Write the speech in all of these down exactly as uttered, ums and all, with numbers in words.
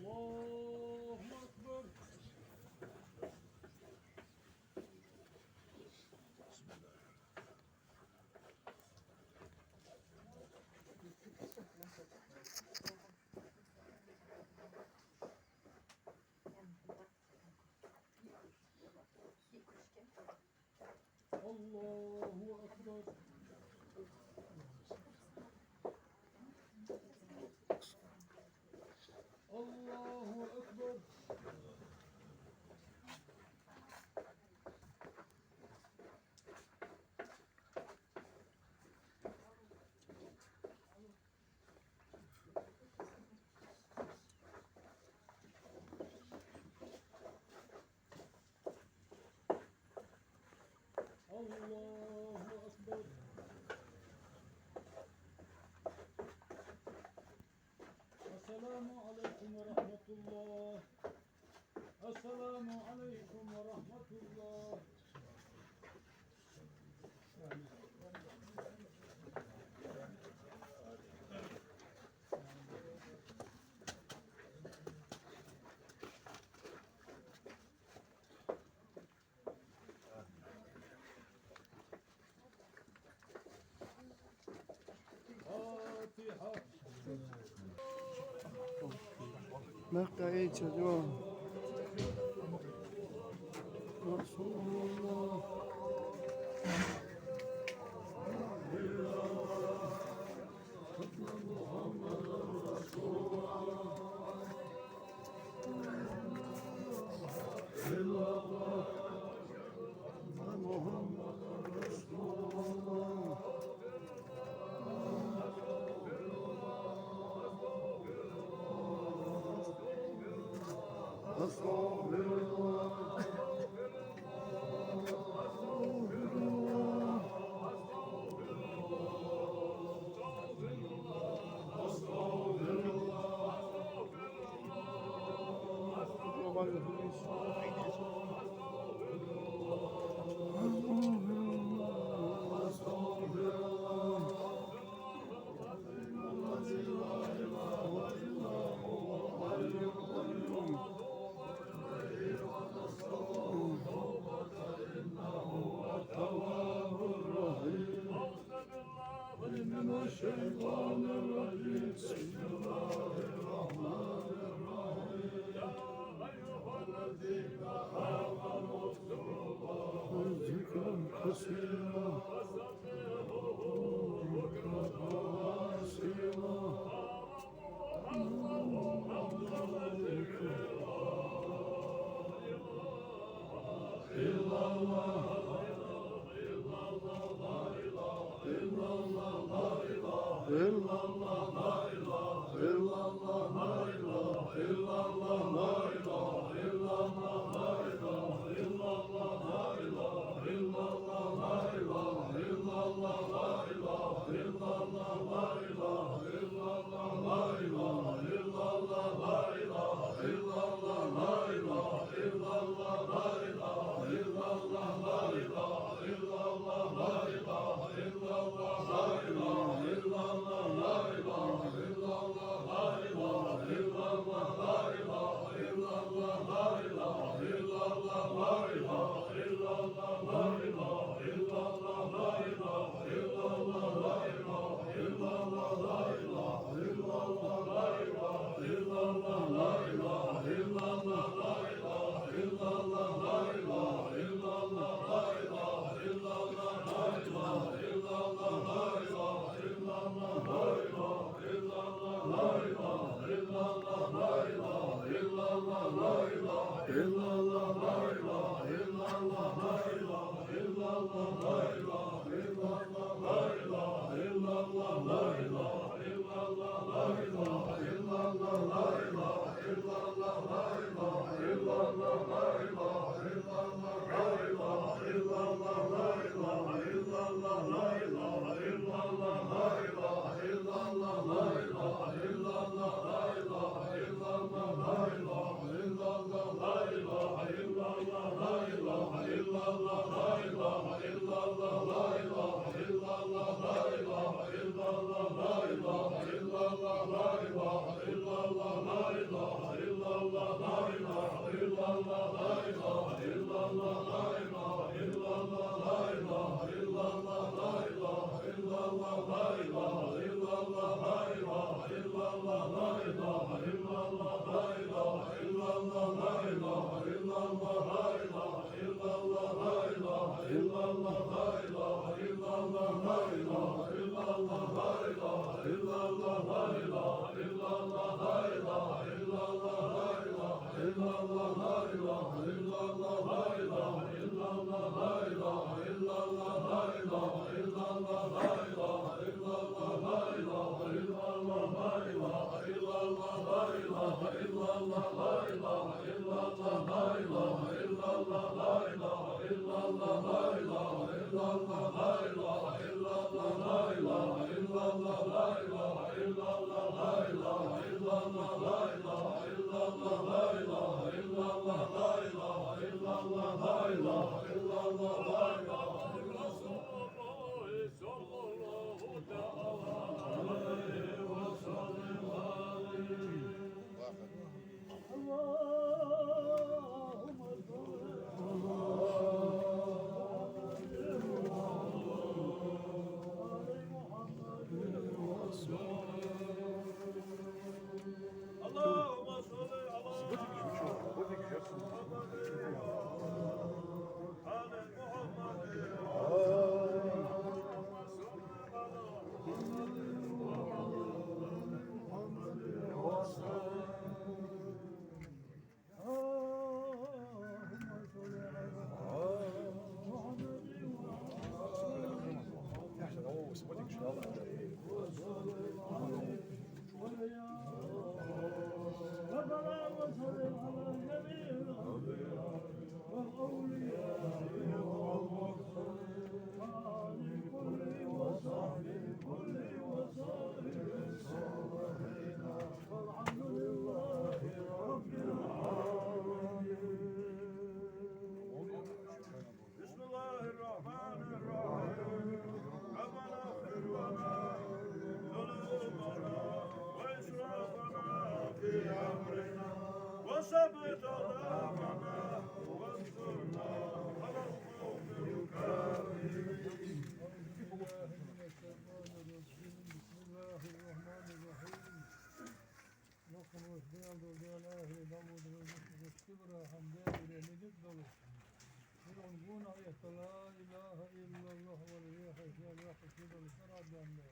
الله أكبر. الله أكبر. الله أكبر. الله أكبر. السلام عليكم ورحمة الله. السلام عليكم ورحمة الله. من الشيطان الرجيم. بسم الله الرحمن الرحيم. يا أيها الذين آمنوا اذكروا الله ذكرا كثيرا وسبحوه بكرة وأصيلا. إلا الله. اللهم صل على محمد وآل محمد. ربنا وصل على جميع الأنبياء والأولياء والمرسلين وآل كل وصحبه كل وسائر الصالحين. والحمد لله رب العالمين. بسم الله الرحمن الرحيم. ربنا اغفر لنا ذنوبنا وإسرافنا في أمرنا وثبت أقدامنا وانصرنا على القوم الكافرين. بسم الله الرحمن الرحيم. Yokun wesbiyal dol diyal ahir damud ve yusuf ve kibra hamde ile nidik dolu. Bir on guna yetta la ilahe illallah ve la ilahe illallah ve kibra kara dende.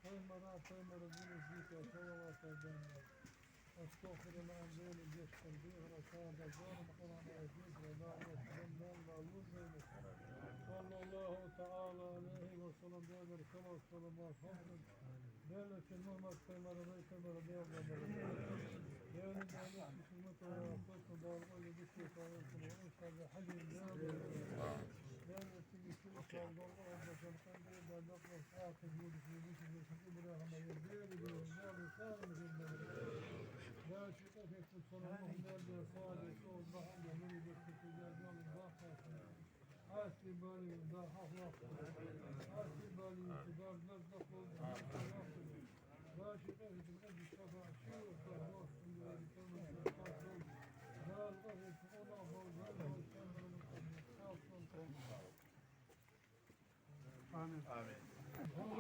Paymara, paymara, gülüş zikre, salavat dende. Estağfirullah, böyle geçtim. Bir ara sağda canım, Kur'an ayet, zikre, davet, benden, la, nur, böyle. Sallallahu teala aleyhi ve sellem, böyle, sallallahu aleyhi ve sellem. Devletin Muhammed Peygamber'e ve Peygamber'e de yapmaları. Değerli devlet, hükümet olarak olsun, bağlı öyle bir şey kalmasın. Onun sadece hacim ne yapıyor? Devletin güçlü İstanbul olmasın. Kandırı da yapmak, artık bu düşünce, bu düşünce, İbrahim'e yol, değerli bir yol, değerli sağ olun. Gerçekten hepsi sorumluluğun verdiği sadece o daha da böyle bir şey, güzel bir yol, daha fazla. آمين. آمين. سبحان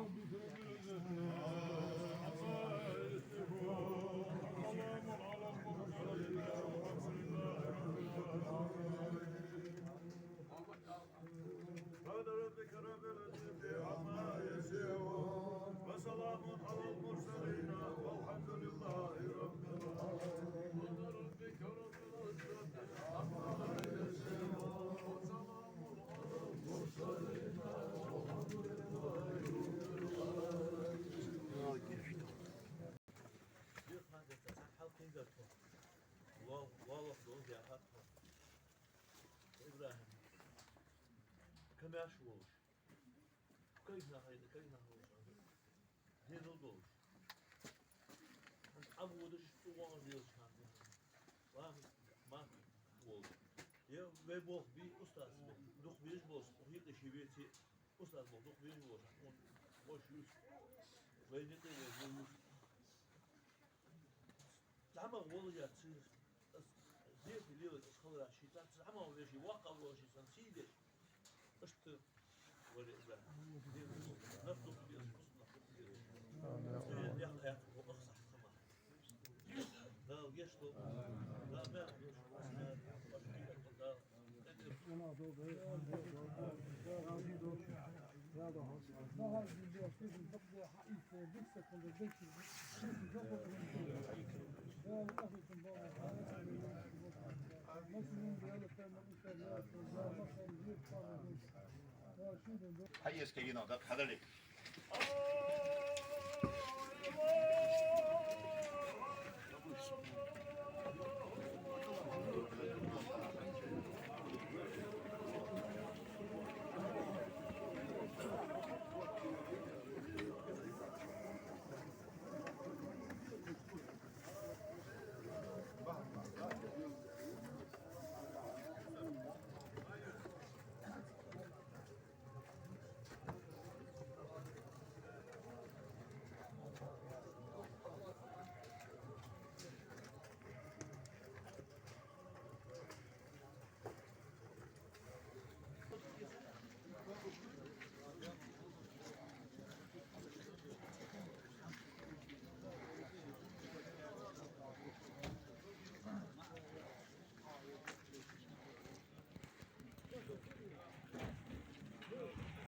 ربك رب العزة عما يصفون وسلام على المرسلين والحمد لله رب العالمين. سبحان ربك رب العزة عما يصفون وسلام على المرسلين والحمد لله رب العالمين. Валлахӏи, доза яхар. Ибрахим, камаьрша волаш. Кайнахьа, кайнахьа волаш. Дезал долаш. Ӏа водаш, цу вон велаш хьан. Ва, ма, волаш. Е вай болх бий, устаз бий. Дукха безаш болаш, хӀета ши веци. Устаз болх дукха безаш волаш. Оаш юс. Вай никъ вай юс. ЗӀамагӀа волаш яц, аз зерат лелаш аз хиларах ший цхьацца зӀамагӀа веший, воккха волаш ший санна сий деш. Иштта варе да. Дер ву, нах дукха деза, хӀусамах дукха деза. Цхьа дехьа хьакха бо ах сахь хама. Дала гешт долда. Дала мел долда. Дала. Хьаэца кагий нах дакъа хьадале.